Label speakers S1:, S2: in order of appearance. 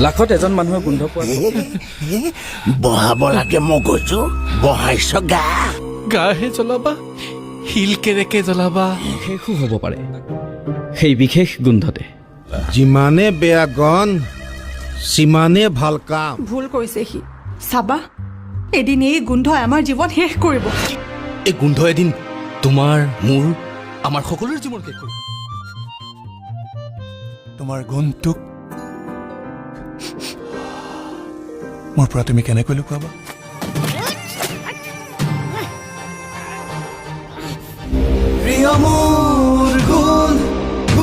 S1: লাখত এজন মানুহে গোন্ধ পোৱা।
S2: বহাব লাগে মগজু, বহাইছ গা।
S3: গাহে জ্বলাবা, শিল কেনেকে জ্বলাবা?
S1: শেষো হ'ব পাৰে সেই বিশেষ গোন্ধতে।
S4: যিমানে বেয়া গণ, সিমানে ভাল কাম।
S5: ভুল কৰিছে সি। চাবা, এদিন এই গোন্ধই আমাৰ জীৱন শেষ কৰিব।
S3: এই গোন্ধ এদিন তোমাৰ, মোৰ, আমাৰ সকলোৰে জীৱন শেষ কৰিব।
S6: তোমাৰ গুণটোক মোৰ পৰা তুমি কেনেকৈ লুকুৱাবা?
S7: প্ৰিয় মোৰ।